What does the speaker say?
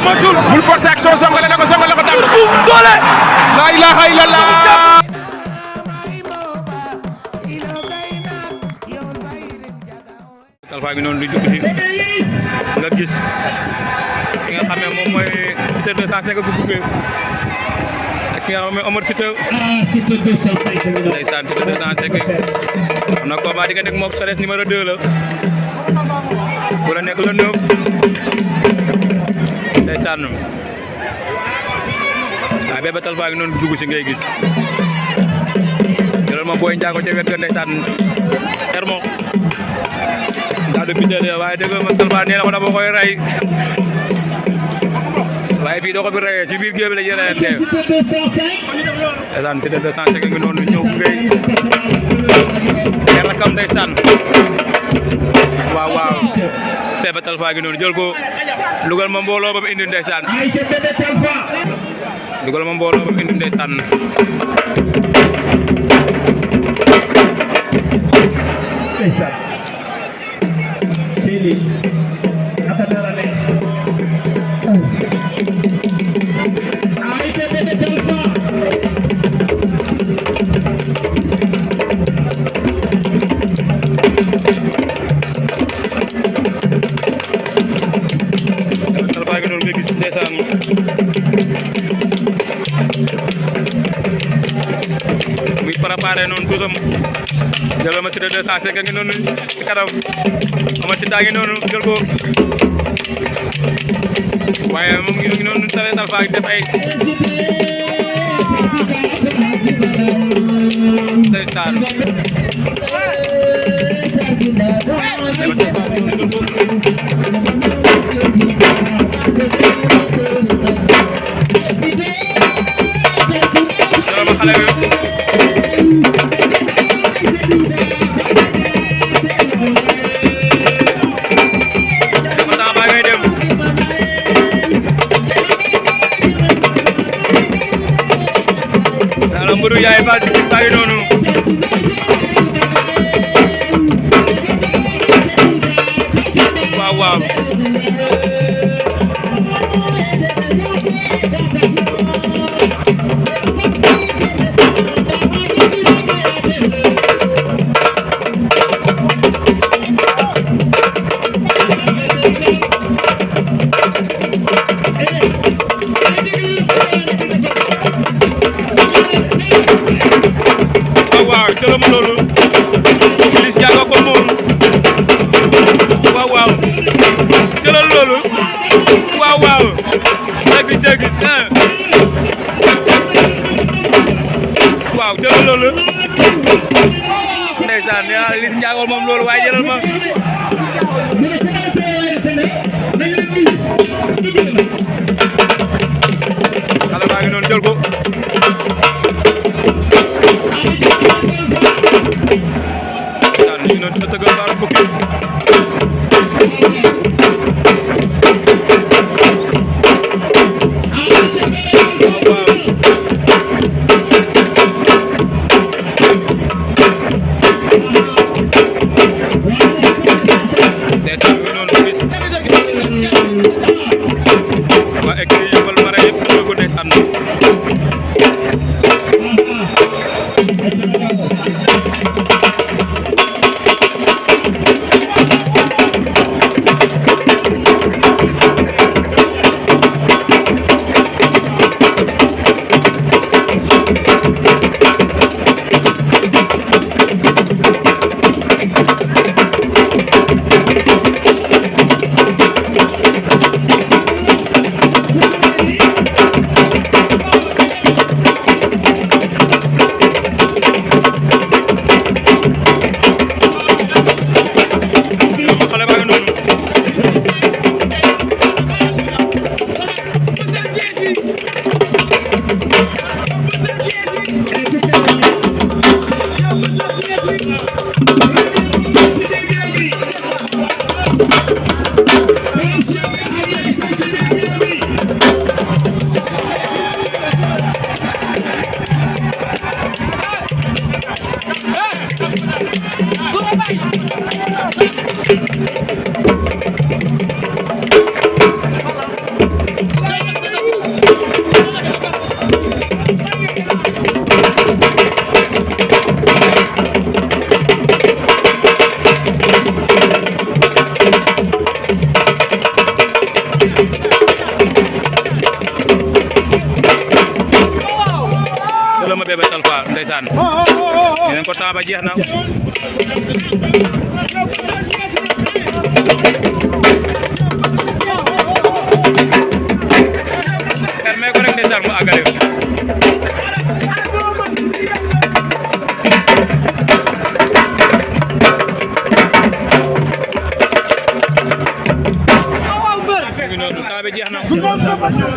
bul forcer action songale na ko daan na suuf doole la ilaha illallah Talfa ngi noonu di dugg ci nga gis ki nga xam ne moom mooy Siteu 205 bu duggee ak ki nga xam ne Omar Siteu 205 ndeysaan Siteu 205 am na combat diggante ak moom Soles numéro 2 la bu la nekk la 9 ndeysaan waaw Bébé Talfa ngi noonu dugg ci ngay gis jëlal ma Boy Ndiago ca wet ga ndeysaan Hermo daa du bindal waaye dëgg man Talfa nee na ko dama koy rey waaye fii doo ko fi reyee ci biir géew bi la ñuy reyante ndeysaan Siteu 205 ngi noonu ñëw ngay yer rakam ndeysaan waaw Bébé Talfa ngi noonu jël ko lugal ma mbooloo ba mu indi ndeysaan lugal ma mbooloo ba mu indi ndeysaan Chili aka dara ne ay te Bébé Talfa Talfa ngi noonu nga gis ndeysaan muy préparé noonu tuusam jël ma Siteu 205 ngi noonu ci kanam ama Siteu ngi noonu jël ko waaye moom ngi noonu Talfa ngi def ay ndeysaan mburu yaay ba ngi noonu waaw jëlama loolu Liss Ndiago ko moom waaw jëlal loolu waaw dégg waaw jëlal loolu ndeysaan Liss Ndiago moom loolu waaye jëlal ma xale baa ngi noonu jël ko ñu noonu dina tëggal baara bukki waa écrit yëppal mara yëpp ñu ko ndeysaan temps ba jeex na permet ko rek ndeysaan mu àggale be jeex na Observation.